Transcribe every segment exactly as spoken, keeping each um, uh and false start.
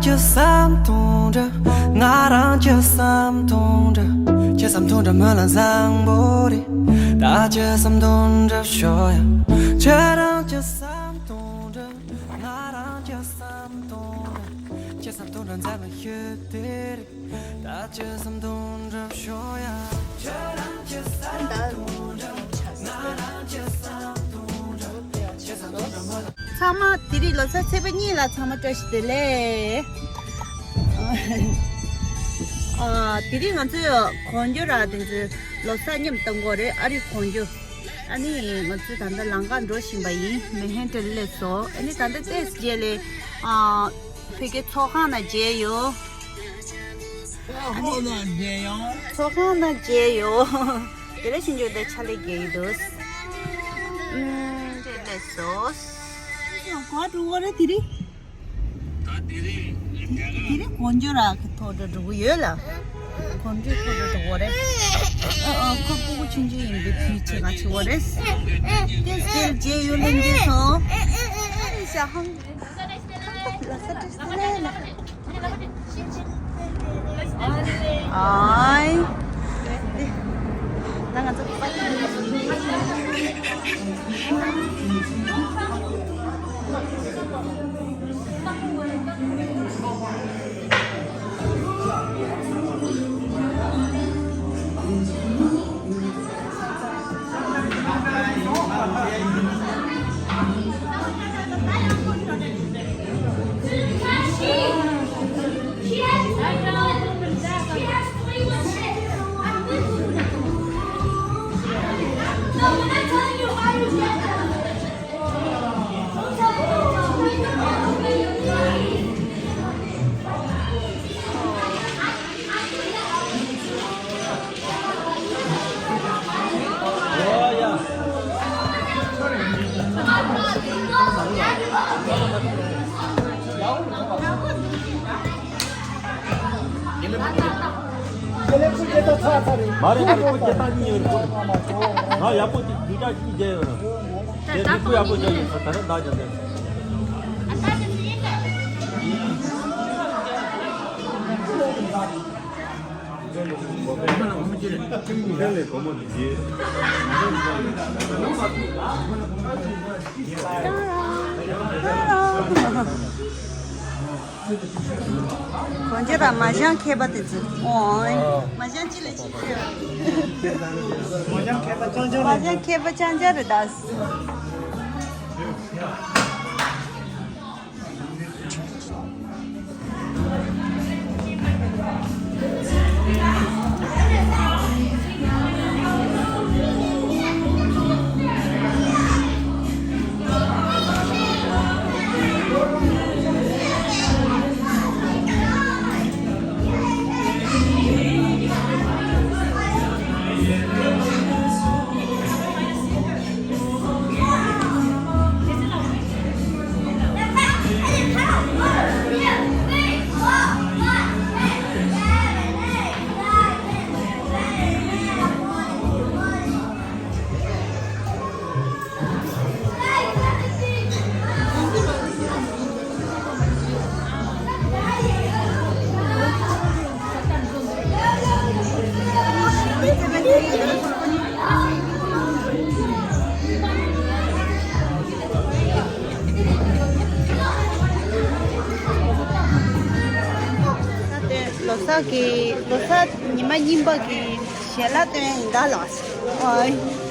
ཁྱེད་བསམ་དུང་འདྲ། ང་རང་ཁྱེད་བསམ་དུང་འདྲ། ཁྱེད་བསམ་དུང་འདྲ་སྨོན་ལམ་བཟང་པོ་རེད། ད་ཁྱེད་བསམ་དུང་འདྲ་ཤོག་ཡ། ཁྱེད་རང་ཁྱེད་བསམ་དུང་འདྲ། ང་རང་ཁྱེད་བསམ་དུང་འདྲ། ཁྱེད་བསམ་དུང་འདྲ་འཛམ་གླིང་ཤོད་དེ་རེད། ད་ཁྱེད་བསམ་དུང་འདྲ་ཤོག་ཡ། ཁྱེད་རང་ཁྱེད་བསམ་དུང་འདྲ། ང་རང་ཁྱེད་བསམ་དུང་འདྲ། ཚང་མ་དེ་རིང་ལོ་གསར་ཚེས་པ་གཉིས་ལ་ཚང་མ་བཀྲ་ཤིས་བདེ་ལེགས། ཨ། དེ་རིང་ང་ཚོས་གོན་རྒྱུ་ར་དེ་ཚོའི་ལོ་གསར་མཉམ་གཏོང་གི་ཡོད་རེད། ཨ་རི་གོན་རྒྱུ། ཨ་ནི་ང་ཚོས་ད་ལྟ་ལམ་ཁ་འགྲོ་བཞིན་པ་ཡིན། མན་ཧ་ཊན་སླེབས་སོང་། ཨ་ནི་ད་ལྟ་ཏོག་ཙམ་རྗེས་ལ་ཨ། བོད་ཀྱི་ཚོགས་ཁང་ནང་མཇལ་ཡོང་། ཚོགས་ཁང་ནང་མཇལ་ཡོང་། ཚོགས་ཁང་ནང་མཇལ་ཡོང་། དེ་ལ་ཕྱིན་ཆོག་དེ་ཕྱག་ལས་རྒྱག་གི་འདུག་ཨུམ། དེ་ལས་སོ། ག་འགྲོ་བ་རེད་དེ་རིང་། ད་དེ་རིང་། དེ་རིང་གོན་ཆས་ར་གི་ཐོག་ཏུ་འགྲོ་གི་ཡོད་ལ། གོན་ཆས་ཐོག་ཏུ་འགྲོ་བ་རེད། ཨ་ཨ། ཁོ་སྤུ་གུ་ཆུང་ཆུང་ཡིན་པའི་དུས་ཆེ་ག་ཆེ་བ་རེད། དེ་ཟེར་རྗེས་ཡོད་ལན་རྗེས་སོ། ཨ་ནི་ཤ་ཧང་། ཨའི། ད་ང་ཚོ། མ་རེད་མ་རེད། ཁོ་སྐད་གྲགས་གཉིས་ཡོད་རེད། ཁོ་ང་ཡག་པོ་ཅིག་རྒྱུ་ཆ་གཅིག་བརྗེས་ཡོད་རེད། དེ་ཁོ་ཡག་པོ་བྱས་ཡོད། ད་ད་ད་ད་ད། གོན་ཆས་དང་མ་ཞང་མཁས་པ་དེ་ཚོ། ཨོ། མ་ཞང་ཅི་ལ་ཅི་ཁྱོད། མ་ཞང་མཁས་པ་རྐྱང་རྐྱང་རེད། མ་ཞང་མཁས་པ་རྐྱང་རྐྱང་རེད་ད། ལོ་གསར་གྱི་ལོ་གསར་ཉི་མ་གཉིས་པ་གི་ཞལ་ལག་སྟོན་ཡིན་ད་ལགས། ཨོའི།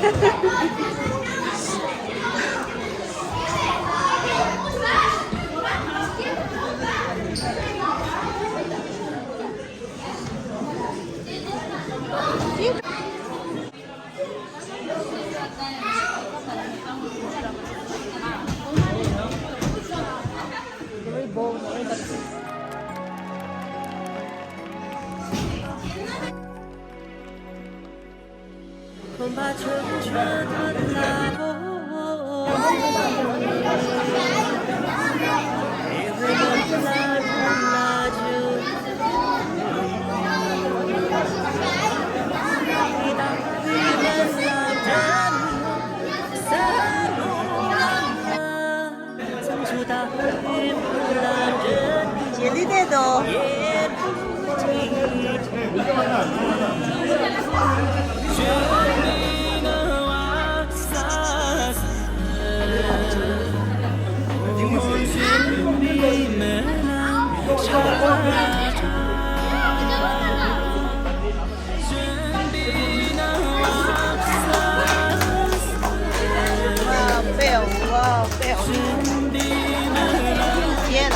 Wow, Phil, wow, Phil. Yeah.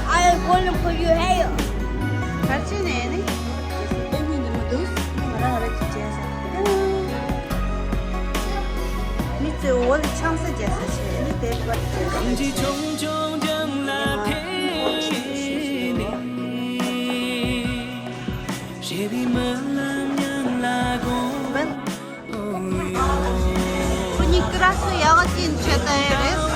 I am going to put your hair. ག་རེ་བྱས་ནས་ནི། ཨེ་ནི་འདི་མ་འདུག་ང་རང་ང་རང་གིས་བྱས་ས། མི་ཚོས་འོ་ལ་ཆང་ས་རྒྱག་ས་བྱས་ནི་དེ་པར་རྒྱག་ས་བྱས། ཁོ་གཉིས་ཀི་ར་སུ་ཡག་ག་ཅིན་བྱེད་ད་ཡ་རེད།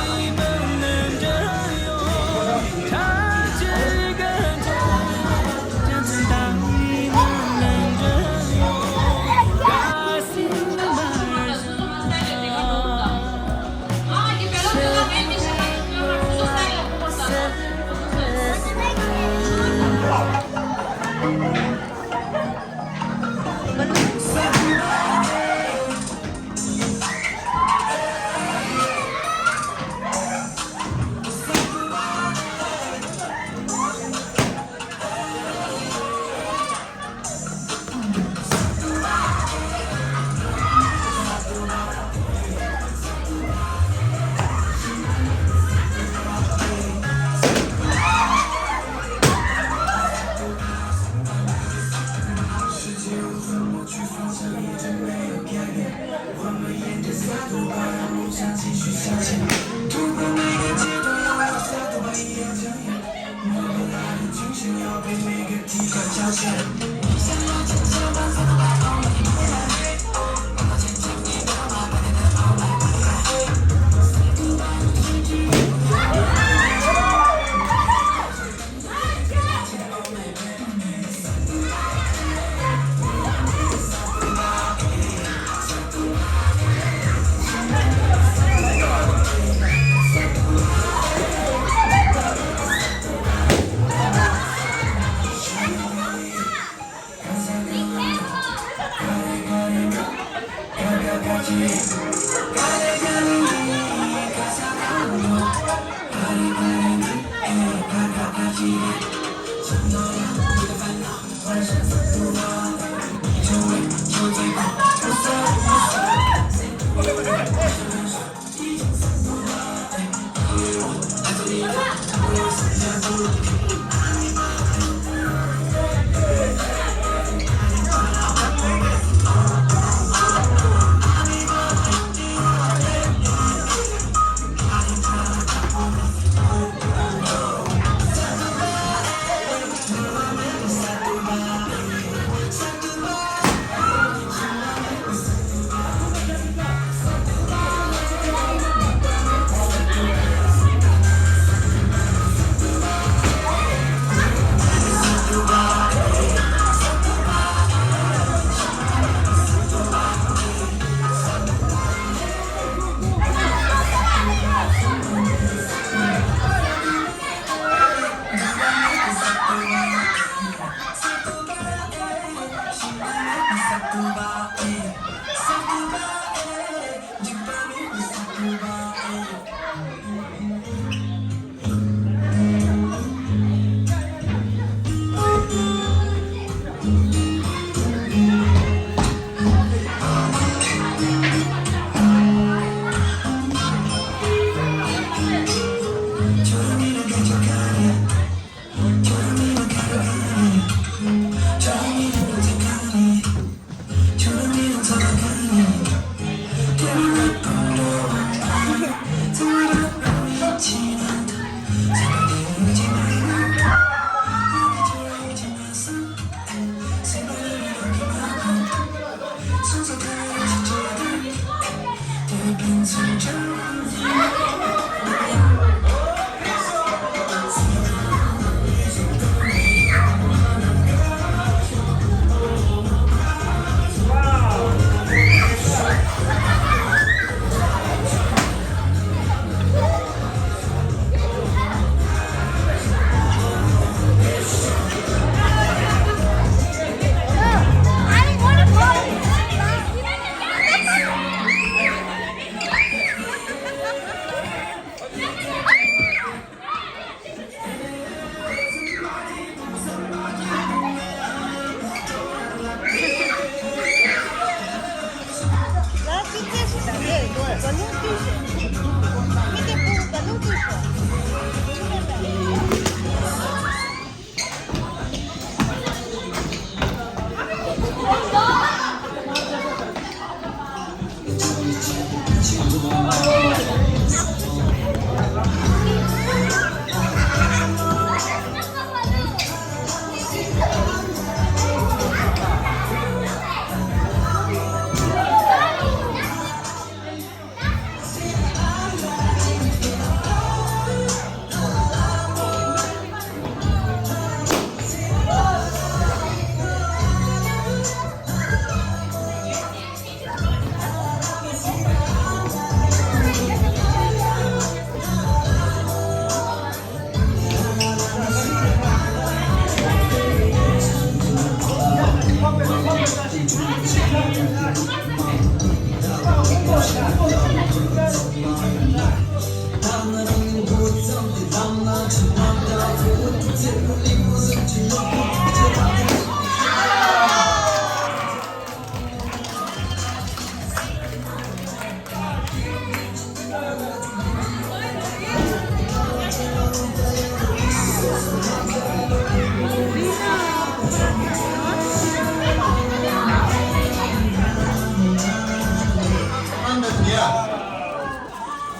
Yeah.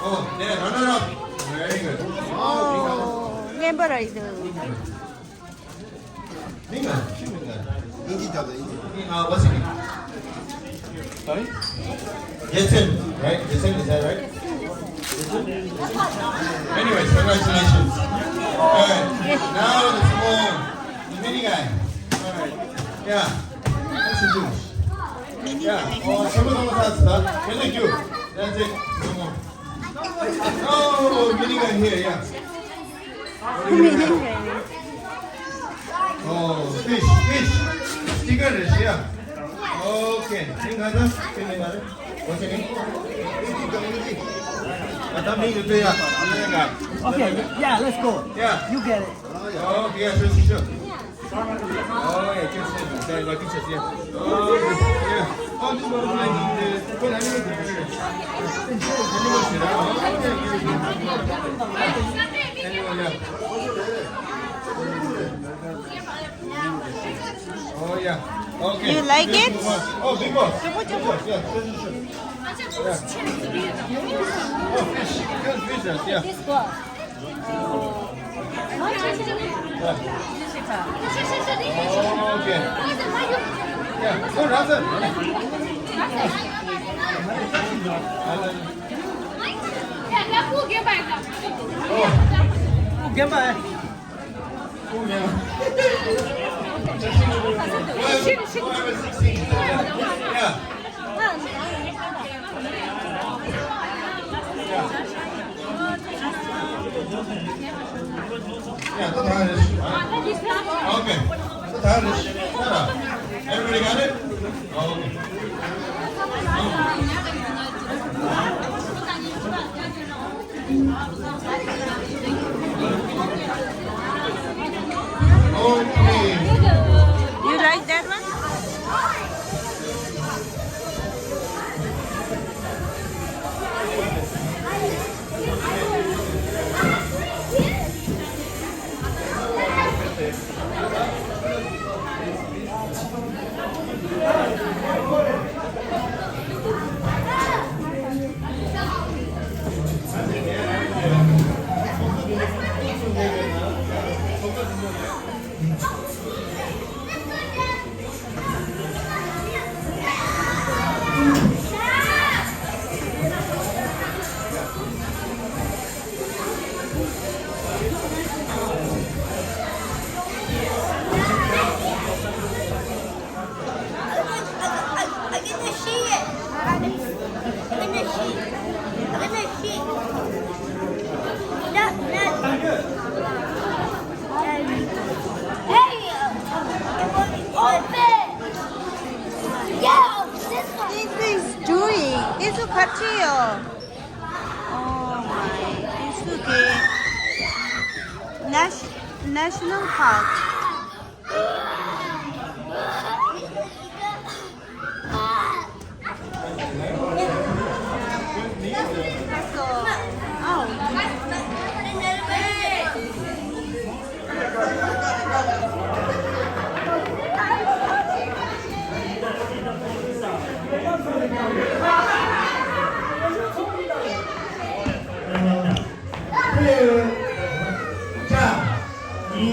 Oh, yeah, runner up. Very good. Oh, member is. Minga, she Minga. Ingi tata, Ingi. Uh, what's your name? Sorry? Jason, right? Jason, is that right? Jason? Anyways, congratulations. All right. Now it's for the mini guy. All right. Yeah. What's he do? Yeah. Oh, some of those are stuck. Can they do? That's it. Come on. Oh, mini guy here, yeah. Oh, fish, fish. Chicken dish, yeah. Okay. What's your name? Okay, yeah, let's go. Yeah. You get it. Okay, yeah, sure, sure, sure. Oh, yeah, good, good, good. Thank you, good, yeah. Oh, yeah. Oh, this one, I need the, well, I need the, oh, yeah. Oh, yeah. Okay. You like it? Oh, big boss. Big boss, yeah, sure, sure, sure. Yeah. Oh, fish. Good fish, yeah. Yeah, ད་ཐང་རེད། Okay. ད་ཐང་རེད། Everybody got it? Okay. Okay. You like that one? Trio. Oh my, this is the Nas- National Park.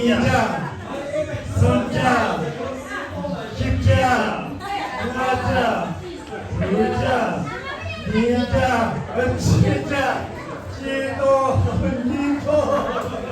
ལྔ་བརྒྱ། སུམ་བརྒྱ། བཞི་བརྒྱ། ལྔ་བརྒྱ། དྲུག་བརྒྱ། བདུན་བརྒྱ། བརྒྱད་བརྒྱ། ཆིག་སྟོང་། ཉིས་སྟོང་།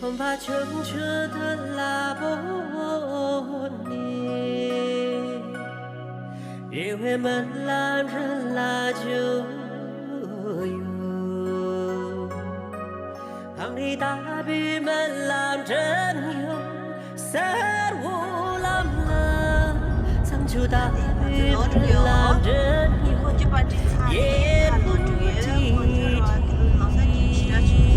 ཁོམ་པ་ཆུང་ཆུང་དུ་ལ་བོ་ནི། རེ་བའི་མི་ལ་འདྲི་ལ་བརྗོད་ཡོད། གངས་རི་ལྟ་བུའི་མི་ལ་འདྲེན་ཡོད། གསལ་བོ་ལམ་ལ་ཚང་ཆུ་ལྟ་བུའི་མི་ལ་འདྲེན་ཡོད། ཡེ་ཧུ་ཏི། དེ་མེ་ཧན་ཏེ་རེད། ཉུ་ཡོག་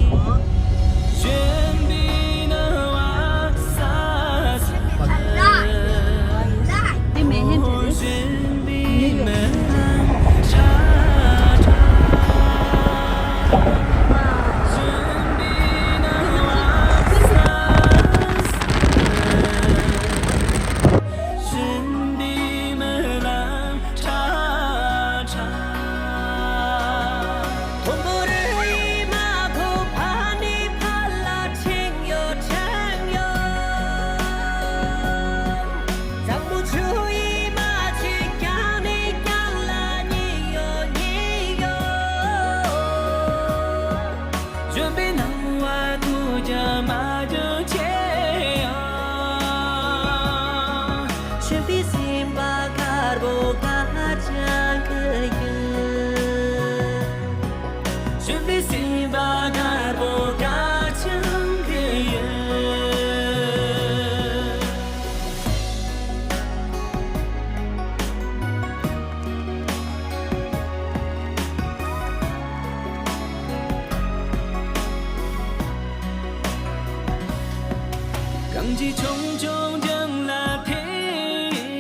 གངས་ཀྱི་ཆུང་ཆུང་རྒྱང་ལ་ཐེ།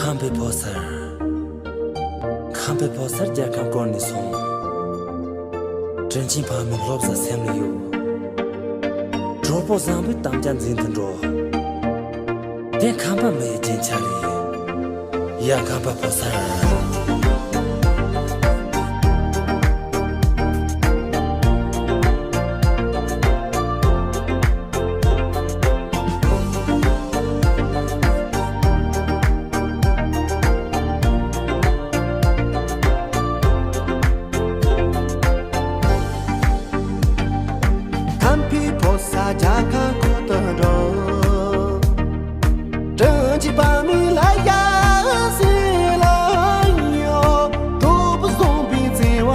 ཁམས་པའི་ཕོ་གསར། ཁམས་པའི་ཕོ་གསར་རྒྱལ་ཁམས་བསྐོར་ནས་སོང་། དྲིན་ཆེན་ཕ་མའི་བློ་བཟང་སེམས་ལ་ཡོད། གྲོགས་པོ་བཟང་པོའི་དམ་བཅའ་འཛིན་དུ་འགྲོ། དེ་ཁམས་པ་མི་ཡི་རྒྱན་ཆ་རེད། ཡ་ཁམས་པ་ཕོ་གསར། ཁམས་པའི་ཕོ་གསར་རྒྱལ་ཁམས་ཁུལ་དུ་འགྲོ། དྲིན་ཅན་ཕ་མའི་ལ་ཡ་སེ་ལ་ཡོད། གྲོགས་པོ་བཟང་པོའི་བརྩེ་བ་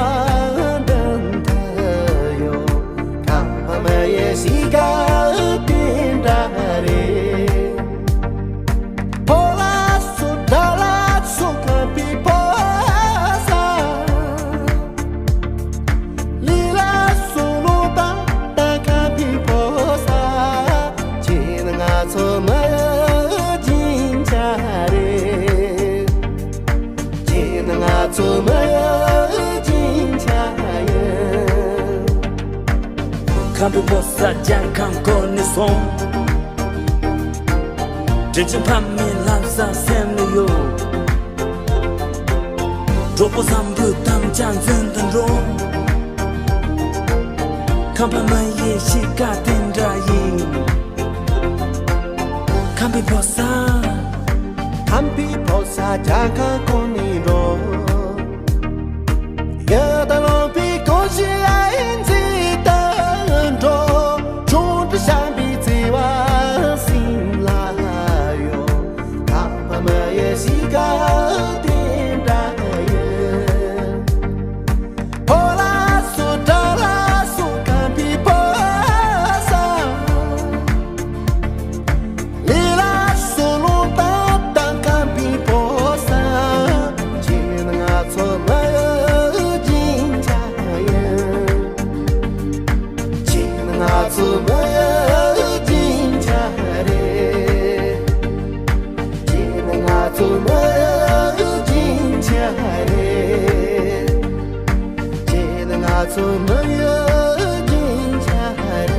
འདི་འདྲ་ཡོད། ཁམས་པ་མི་ཡི་གཤིས་ཀ་དེ་འདྲ་རེད། ཕོ་ལ་སོགས་དགྲ་ལ་སོགས་ཁམས་པའི་ཕོ་གསར། ལས་ལ་སོགས་ལོ་ཏག་ཏག་ཁམས་པའི་ཕོ་གསར། ཁྱེད་ནི་ང་ཚོ་མི་ཡི་རྒྱན་ཆ་རེད། ཁྱེད་ནི་ང་ཚོ་མི་ཡི་རྒྱན་ཆ་ཡིན། ཁམས་པའི་ཕོ་གསར་རྒྱལ་ཁམས་བསྐོར་ནས་སོང་། དྲིན་ཅན་ཕ་མའི་ལམ་བཟང་སེམས་ལ་ཡོད། གྲོགས་པོ་བཟང་པོའི་དམ་བཅའ་འཛིན་དུ་འགྲོ། ཁམས་པ་མི་ཡི་གཤིས་ཀ་དེ་འདྲ་ཡིན། ཁམས་པའི་ཕོ་གསར། ཁམས་པའི་ཕོ་གསར་རྒྱལ་ཁམས་བསྐོར་ནས་འགྲོ། ཡ་ད་ལོང་པའི་གོ་ཤི་ཨ་ཡིན་ཚེ་ད་འགྲོ། ཆུང་དུ་བྱམས་པའི་བརྩེ་བ་སེམས་ལ་ཡོད། ཁམས་པ་མི་ཡི་གཤིས་ཀ་དེ་འདྲ་ཡིན། ཕོ་ལ་སོགས་དགྲ་ལ་སོགས་ཁམས་པའི་ཕོ་གསར། ལས་ལ་སོགས་ལོ་ཏག་ཏག་ཁམས་པའི་ཕོ་གསར། ཁྱེད་ནི་ང་ཚོ་མི་ཡི་རྒྱན་ཆ་ཡིན། ཁྱེད་ནི་ང་ཚོ་མི་ཡི་རྒྱན་ཆ་རེད། ཁྱེད་ནི་ང་ཚོ་མི་ཡི་རྒྱན་ཆ་རེད། ཁྱེད་ནི་ང་ཚོ་མི་ཡི་རྒྱན་ཆ་རེད།